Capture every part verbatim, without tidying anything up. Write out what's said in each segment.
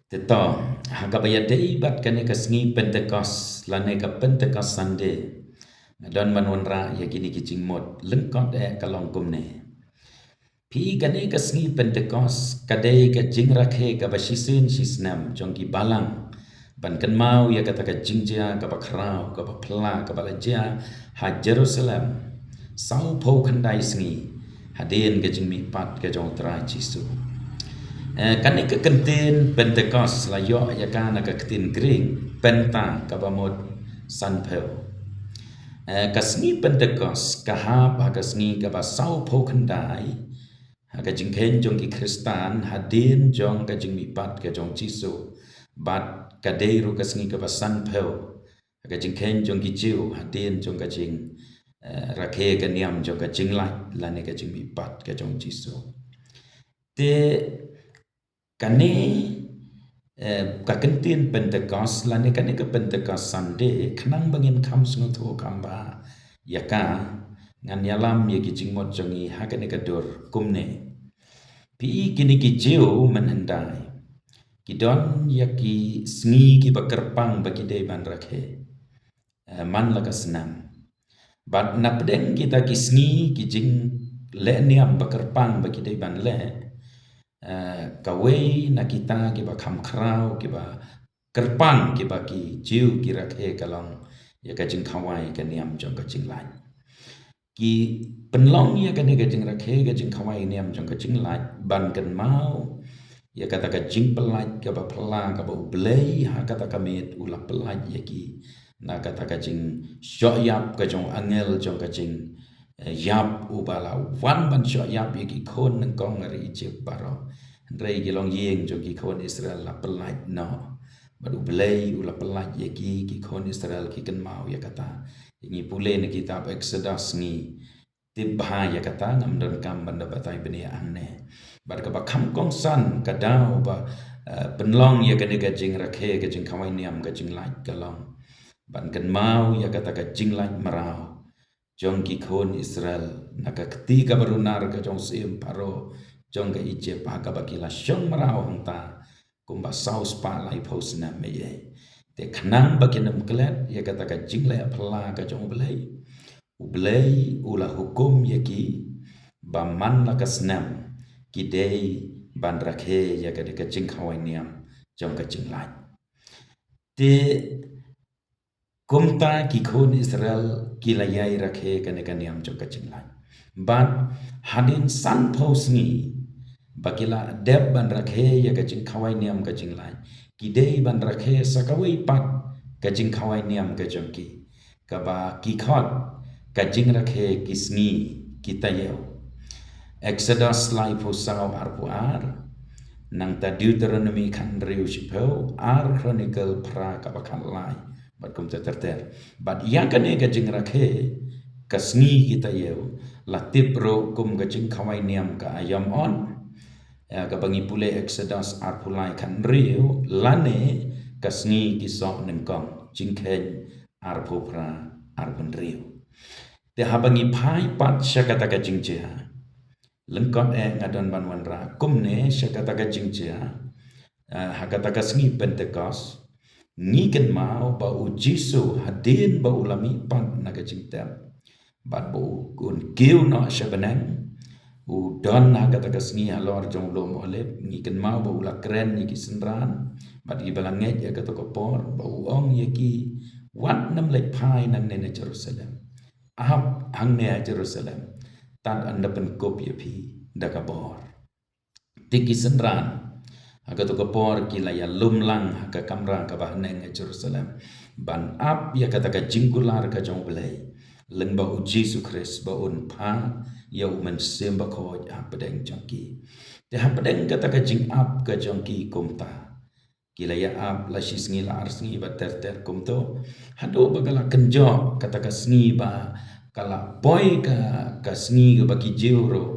Te to, ha kaba ïadei bad kane ka sngi Pentekost lane ka Pentecost Sunday, nga don ban wanrah ïa kine ki jingmut. Lyngkot eh ka long kumne. Phi, kane ka sngi Pentekost ka dei ka jingrakhe kaba shisien shisnem jong ki balang ban kynmaw ïa kata ka jingjia kaba khraw, kaba phylla, kaba la jia ha Jerusalem sawphew khyndai sngi hadien ka jingmihpat ka jong U Trai Jisu. Eh, kane ka kyntien Pentekost la ïoh ïa ka na ka ktien Greek penta, kaba mut sanphew. Eh, ka sngi Pentekost ka hap ha ka sngi kaba sawphew khyndai ha ka jingkheiñ jong ki Khristan hadien jong ka jingmihpat ka jong Jisu, bad ka dei ruh ka sngi kaba sanphew ha ka jingkheiñ jong ki Jiw hadien jong ka jing, eh, rakhe ka niam jong ka jinglait lane ka jingmihpat ka jong Jisu. Te kane, eh, ka kyntien Pentekost lane kane ka Pentecost Sunday, khnang ba ngin kham sngewthuh kham bha ïa ka, ngan ïalam ïa ki jingmut jong ngi ha kane ka dur kumne. Phi, kine ki Jiw mynhyndai ki don ïa ki sngi kiba kyrpang ba ki dei ban rakhe, eh, man la ka snem. Bad na pdeng kita ki sngi, ki jingleh niam ba kyrpang ba ki dei ban leh, eh, kawei na kita kiba kham khraw, kiba kyrpang, kiba ki Jiw ki rakhe ka long ïa ka jingkhawai ka niam jong ka jinglait. Ki pynlong ïa kane ka jingrakhe ka jingkhawai niam jong ka jinglait ban kynmaw ïa kata ka jingpyllait kaba phylla kaba U Blei ha kata ka miet u la pyllait ïa ki na kata ka jingshoh ïap ka jong angel jong ka jing, eh, ïap, uba la wan ban shoh ïap ïa ki khun nyngkong ri Ijipt baroh. Hynrei ki longïing jong ki khun Israel la pyllait noh. Bad U Blei u la pyllait ïa ki, ki khun Israel ki kynmaw ïa kata. Ngi pule na kitab Exodus ngi tip bha ïa kata, ngam donkam ban da batai bniah hangne. Bad kaba kham kongsan ka daw ba, eh, pynlong ïa kane ka jingrakhe ka jingkhawai niam ka jinglait ka long ban kynmaw ïa kata ka jinglait mraw jong ki khun Israel na ka kti kaba runar ka jong u syiem Pharaoh jong ka Ijipt, ha kaba ki la shong mraw hangta kumba saw spah laiphew snem ïa. Te khnang ba kin ym klet ïa kata ka jingleh phylla ka jong U Blei, U Blei u la hukum ïa ki ba man la ka snem ki dei ban rakhe ïa kata ka jingkhawai niam jong ka jinglait. Te kumta ki khun Israel ki la ïai rakhe kane ka niam jong ka jinglait. Bad hadien sanphew sngi ba ki la dep ban rakhe ïa ka jingkhawai niam ka jinglait, ki dei ban rakhe sa kawei pat ka jingkhawai niam ka jong ki, kaba ki khot ka jingrakhe ki sngi ki taïew. Exodus laiphew saw arphew ar, nangta Deuteronomy khathynriew shiphew, ar Chronicle phra kaba khatlai, bad kumta ter ter. Bad ïa kane ka jingrakhe ka sngi ki taïew la tip ruh kum ka jingkhawai niam ka Yom Ot, ïa kaba ngi pule Exodus arphew lai khathynriew, lane ka sngi ki soh nyngkong, Jingkheiñ arphew phra arphew hynriew. Te haba ngi phai pat sha kata ka jingjia, lyngkot eh nga don ban wanrah kumne sha kata ka jingjia, eh, ha kata ka sngi Pentekost, ngi kynmaw ba U Jisu hadien ba u la mihpat na ka jingtep bad ba u, un kiew noh sha bneng, u don ha kata ka sngi halor jong u lum Olib, ngi kynmaw ba u la kren ïa ki synran bad kiba la ngeit ïa kato ka por, ba u ong ïa ki, wat nym leit phai nangne na Jerusalem. Ap hangne ha Jerusalem, tad haduh ban kup ïa phi da ka bor. Te ki synran ha kato ka por ki la ïalum lang ha ka kamra kaba haneng ha Jerusalem ban ap ïa kata ka jingkular ka jong U Blei, lyngba U Jisu Khrist, ba un phah ïa U Mynsiem Bakhuid hapdeng jong ki. Te hapdeng kata ka jingap ka jong ki kumta, ki la ïa ap la shi sngi la ar sngi bad ter ter kumto, haduh ba ka la kynjoh kata ka sngi ba ka la poi ka, ka sngi kaba ki Jiw ruh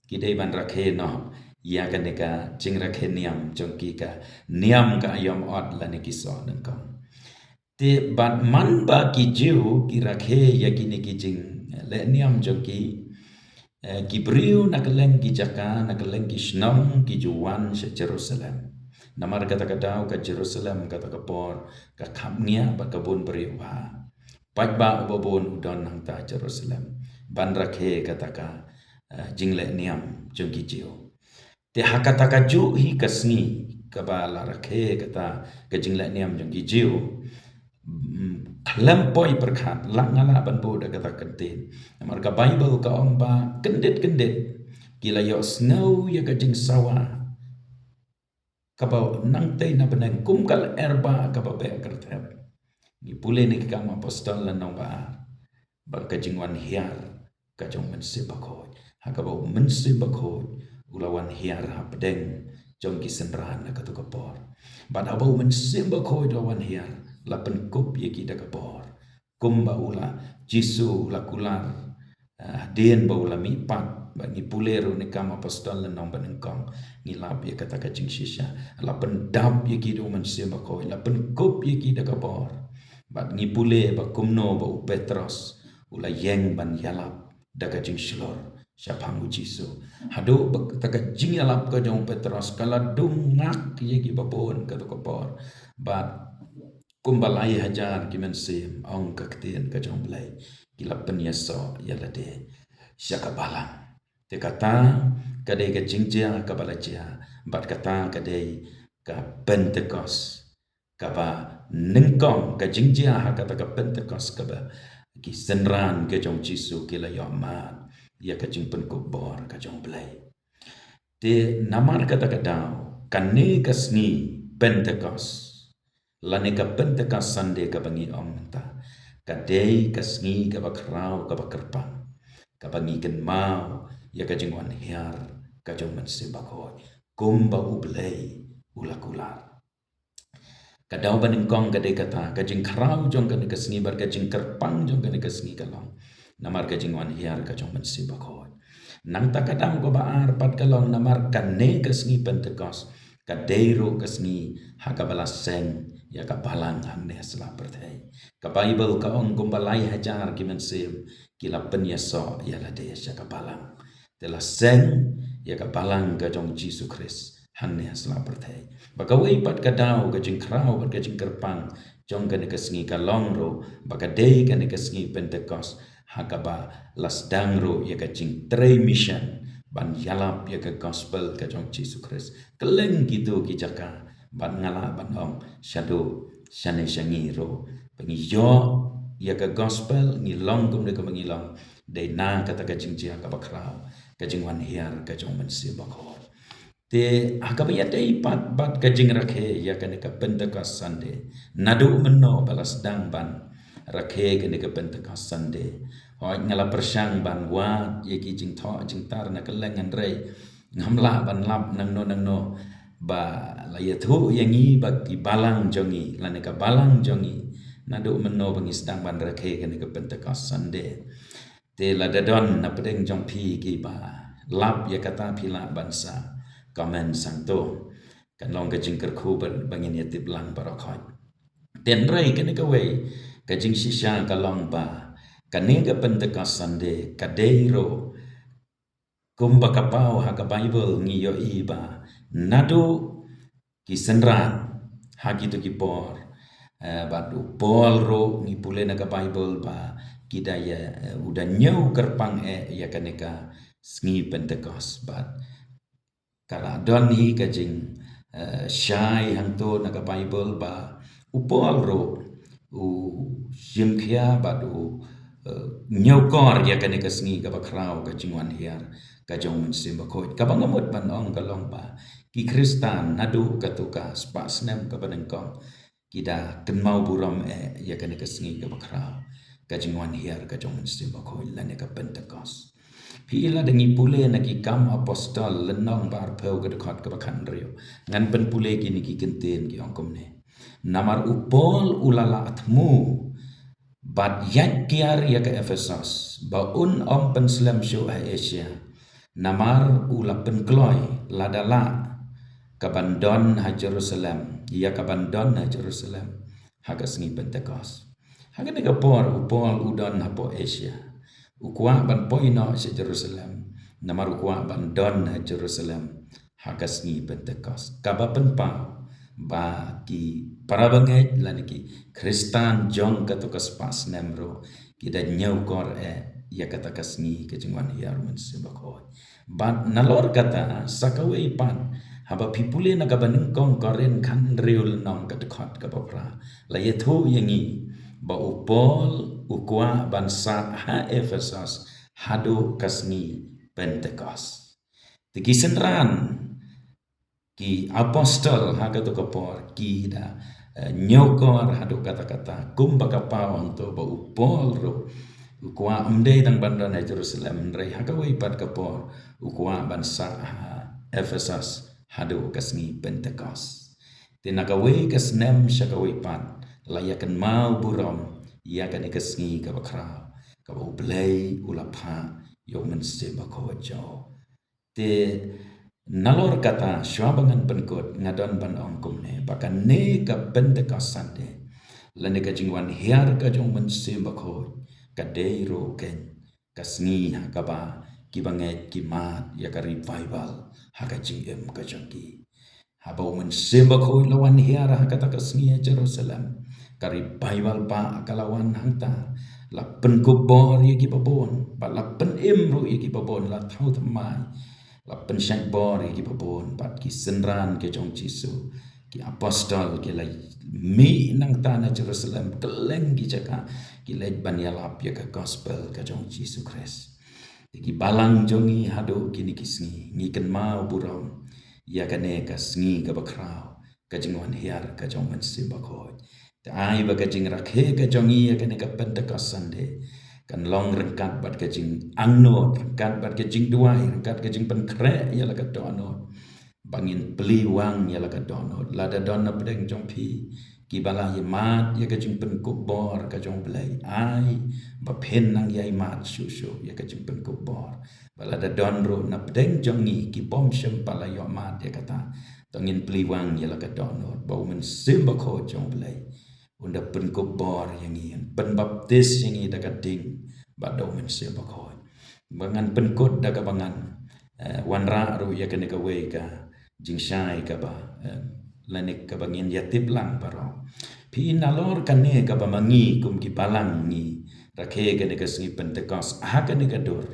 ki dei ban rakhe noh ïa kane ka jingrakhe niam jong ki, ka niam ka Yom Ot lane ki soh nyngkong. Te bad man ba ki Jiw ki rakhe ïa kine ki jingleh niam jong ki, eh, ki briew na kylleng ki jaka, na kylleng ki shnong ki ju wan sha Jerusalem. Namar kata ka daw ka Jerusalem kata ka por ka khapngiah bad ka bun briew bha. Paidbah uba bun u don hangta Jerusalem ban rakhe kata ka, eh, jingleh niam jong ki Jiw. Te ha kata ka juh hi ka sngi kaba la rakhe kata ka jingleh niam jong ki Jiw, mm, khlem poi pyrkhat lah nga lah ban buh da kata ka ktien. Namar ka Baibl ka ong ba kyndit kyndit ki la ïohsngew ïa ka jingsawa kaba nangtei na bneng kum ka lyer ba kaba beh kyrthep. Ngi pule na ki Kam Apostol lynnong ba ar, ba ka jingwan hiar ka jong u Mynsiem Bakhuid, ha kaba u Mynsiem Bakhuid u la wan hiar hapdeng jong ki synran ha kato ka por. Bad haba u Mynsiem Bakhuid u la wan hiar, la pynkup ïa ki da ka bor. Kumba u la, Jisu u la kular, ah, hadien ba u la mihpat, bad ngi pule ruh na ki Kam Apostol lynnong banyngkong, ngi lap ïa kata ka jingshisha. La pyndap ïa ki da u Mynsiem Bakhuid, la pynkup ïa ki da ka bor. Bad ngi pule ba kumno ba u Petros u la ïeng ban ïalap da ka jingshlur shaphang u Jisu. Haduh ba kata ka jingïalap ka jong u Petros ka la dung ngak ïa kiba bun kato ka por. Bad kumba lai hajar ki mynsiem, ong ka ktien ka jong u Blei, ki la pynïasoh ïa lade sha ka balang. Te kata ka dei ka jingjia kaba la jia, bad kata ka dei ka Pentekost. Kaba nyngkong ka jingjia ha kata ka Pentekost kaba ki synran ka jong u Jisu ki la ïoh mad ïa ka jingpynkup bor ka jong u Blei. Te namar kata ka daw, kane ka sngi Pentekost, lane ka Pentecost Sunday kaba ngi ong mynta, ka dei ka sngi kaba khraw kaba kyrpang, kaba ngi kynmaw ïa ka jingwan hiar ka jong u Mynsiem Bakhuid, kumba u Blei u la kular. Ka daw banyngkong ka dei kata, ka jingkhraw jong kane ka sngi bad ka jingkyrpang jong kane ka sngi ka long namar ka jingwan hiar ka jong u Mynsiem Bakhuid. Nangta ka daw kaba ar pat ka long namar kane ka sngi Pentekost ka dei ruh ka sngi ha kaba la seng ïa ka balang hangne ha sla pyrthei. Ka Baibl ka ong kumba lai hajar ki mynsiem ki la pynïasoh ïa lade sha ka balang. Te la seng ïa ka balang ka jong u Jisu Khrist hangne ha sla pyrthei. Bad kawei pat ka daw ka jingkhraw bad ka jingkyrpang jong kane ka sngi ka long ruh ba ka dei kane ka sngi Pentekost ha kaba la sdang ruh ïa ka jingtrei mission ban ïalap ïa ka gospel ka jong u Jisu Khrist kylleng kito ki jaka, bad nga lah ban ong shaduh shane sha ngi ruh ba ngi ïoh ïa ka gospel, ngi long kumne kaba ngi long dei na kata ka jingjia kaba khraw, ka jingwan hiar ka jong u Mynsiem Bakhuid. Te ha kaba ïadei pat bad ka jingrakhe ïa kane ka Pentecost Sunday, naduh mynno ba la sdang ban rakhe kane ka Pentecost Sunday, hooid nga la pyrshang ban wad ïa ki jingthoh jingtar na kylleng, hynrei ngam lah ban lap nangno nangno ba la ïathuh ïa ngi ba ki balang jong ngi lane ka balang jong ngi naduh mynno ba ngi sdang ban rakhe kane ka Pentecost Sunday. Te lada don na pdeng jong phi kiba lap ïa kata, phi lah ban sa comment sangto. Kan long ka jingkyrkhu ba, ba ngin ïa tip lang baroh khoit. Te hynrei kane kawei ka jingshisha ka long ba kane ka Pentecost Sunday ka dei ruh kumba ka paw ha ka Baibl, ngi ïohi ba naduh ki synran ha kito ki por, eh, bad u Paul ruh ngi pule na ka Baibl ba ki da ïa, eh, u da ñiew kyrpang eh ïa kane ka sngi Pentecost. Bad ka la don hi ka jing, eh, shai hangto na ka Baibl ba u Paul ruh u shim khia bad u, eh, ñiewkor ïa kane ka sngi kaba khraw, ka jingwan hiar ka jong u Mynsiem Bakhuid. Kaba nga mut ban ong ka long ba ki Khristan naduh kato ka spah snem kaba nyngkong ki da kynmaw burom eh ïa kane ka sngi kaba khraw, ka jingwan hiar ka jong u Mynsiem Bakhuid lane ka Pentecost. Phi i, lada ngi pule na ki Kam Apostol lynnong ba arphew, ka dkhot kaba khathynriew, ngan pynpule kine ki kyntien, ki ong kumne: Namar u Paul u la lah thmu bad ïaid kiar ïa ka Ephesos ba un ym pynslem shuh ha Asia. Namar u la pynkloi lada lah ka ban don ha Jerusalem, ïa ka ban don ha Jerusalem ha ka sngi Pentecost. Ha kane ka por u Paul u don hapoh Asia. U kwah ban poi noh sha Jerusalem, namar u kwah ban don ha Jerusalem ha ka sngi Pentecost. Kaba pynpaw ba ki para bangeit lane ki Khristan jong kato ka spah snem ruh ki da ñiewkor eh ïa kata ka sngi ka jingwan hiar u Mynsiem Bakhuid. Bad nalor kata sa kawei pat, haba phi pule na kaba nyngkong Korinth khathynriew lynnong ka dkhot kaba phra, la ïathuh ïa ngi ba u Paul u kwah ban sah ha Ephesus haduh ka sngi Pentekost. Te ki synran, ki apostol ha kato ka por ki da, eh, ñiewkor haduh katta katta, kumba ka paw hangto ba u Paul ruh u kwah ym dei tang ban don ha Jerusalem, hynrei ha kawei pat ka por u kwah ban sah ha Ephesus haduh ka sngi Pentekost. Te na kawei ka snem sha kawei pat la ïa kynmaw burom ïa kane ka sngi kaba khraw, kaba U Blei u la phah ïa u Mynsiem Bakhuid jong u. Te nalor kata, shuwa ba ngan pynkut, nga don ban ong kumne, ba kane ka Pentecost Sunday, lane ka jingwan hiar ka jong u Mynsiem Bakhuid, ka dei ruh kein ka sngi ha kaba ki bangeit ki mad ïa ka revival ha ka jingim ka jong ki. Haba u Mynsiem Bakhuid la wan hiar ha kata ka sngi ha Jerusalem, ka revival ba ka la wan hangta, la pynkup bor ïa kiba bun, bad la pynim ruh ïa kiba bun, la thaw thymmai, la pynshait bor ïa kiba bun, bad ki synran ki jong Jisu, ki apostol ki la mih nangta na Jerusalem, kylleng ki jaka ki leit ban ïalap ïa ka gospel ka jong Jisu Khrist. Te ki balang jong ngi haduh kine ki sngi ngi kynmaw burom ïa kane ka sngi kaba khraw, ka jingwan hiar ka jong u Mynsiem Bakhuid. Te ai ba ka jingrakhe ka jong ngi ïa kane ka Pentecost Sunday kan long ryngkat bad ka jingangnud, ryngkat bad ka jingduwai, ryngkat ka jingpynkhreh ïa la ka dohnud, ba ngin plie wang ïa la ka dohnud. Lada don na pdeng jong phi kiba la ïa mad ïa ka jingpynkup bor ka jong U Blei, ai ba phin nang ïa mad shuh shuh ïa ka jingpynkup bor. Bad lada don ruh na pdeng jong ngi ki bym shym pat la ïoh mad ïa kata, to ngin plie wang ïa la ka dohnud ba u Mynsiem Bakhuid jong U Blei un da pynkup bor ïa ngi, un pynbaptis ïa ngi da ka ding bad da u Mynsiem Bakhuid. Ba ngan pynkut da kaba ngan, eh, wanrah ruh ïa kane kawei ka jingshai kaba, eh, lane kaba ngin ïa tip lang baroh. Phi, nalor kane kaba ma ngi kum ki balang ngi rakhe kane ka sngi Pentecost ha kane ka dur,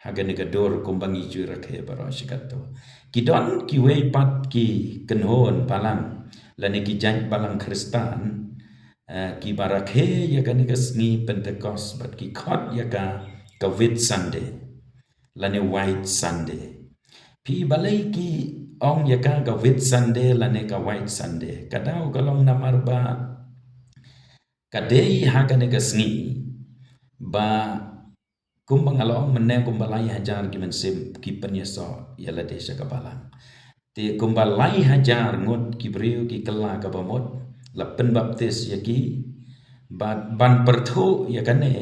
ha kane ka dur kumba ngi ju rakhe baroh shi katto. Ki don kiwei pat ki kynhun balang lane ki jait balang Khristan, eh, kiba rakhe ïa kane ka sngi Pentecost bad ki khot ïa ka ka Whit Sunday lane White Sunday. Phi, balei ki ong ïa ka ka Whit Sunday lane ka White Sunday? Ka daw ka long namar ba ka dei ha kane ka sngi ba kumba nga la ong mynne, kumba lai hajar ki mynsiem ki pynïasoh ïa lade sha ka balang. Te kumba lai hajar ngut ki briew ki kylla kaba mut, la pynbaptis ïa ki, bad ban pyrthuh ïa kane,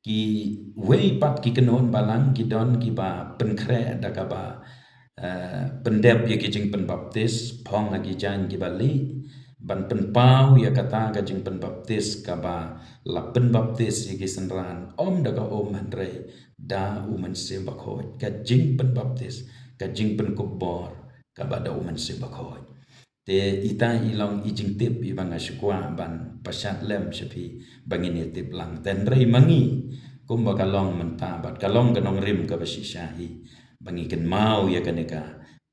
kiwei pat ki kynhun balang ki don kiba pynkhreh da kaba, eh, pyndep ïa ki jingpynbaptis, phong ha ki jaiñ kiba lieh, ban pynpaw ïa kata ka jingpynbaptis kaba la pynbaptis ïa ki synran, ym da ka um hynrei da u Mynsiem Bakhuid, ka jingpynbaptis, ka jingpynkup bor kaba da u Mynsiem Bakhuid. Te ita i long i jingtip iba nga shu kwah ban pashat lem sha phi ba ngin ïa tip lang. Te hynrei ma ngi, kumba ka long mynta bad ka long ka nongrim kaba shisha hi, ba ngi kynmaw ïa kane ka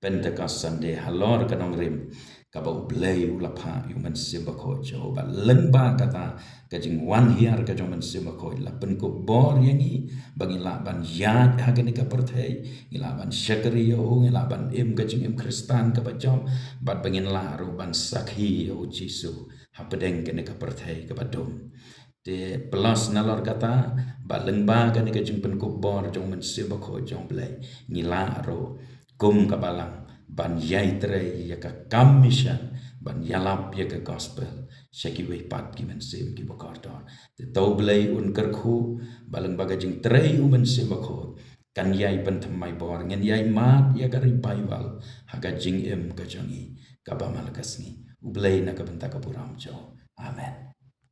Pentecost Sunday halor ka nongrim kaba U Blei u la phah ïa u Mynsiem Bakhuid jong u, bad lyngba kata ka jingwan hiar ka jong u Mynsiem Bakhuid la pynkup bor ïa ngi ba ngin lah ban ïaid ha kane ka pyrthei, ngin lah ban shakri ïa u, ngin lah ban im ka jingim Khristan kaba jop, bad ba ngin lah ruh ban sakhi ïa u Jisu hapdeng kane ka pyrthei kaba dum. Te plus nalor kata, ba lyngba kane ka jingpynkup bor jong u Mynsiem Bakhuid jong U Blei, ngi lah ruh kum ka balang ban ïai trei ïa ka kam mission, ban ïalap ïa ka gospel sha kiwei pat ki mynsiem kiba kordor. Te to U Blei un kyrkhu ba lyngba ka jingtrei u Mynsiem Bakhuid kan ïai pynthymmai bor, ngin ïai mad ïa ka revival ha ka jingim ka jong ngi kaba man la ka sngi. U Blei na ka bynta ka burom jong u. Amen.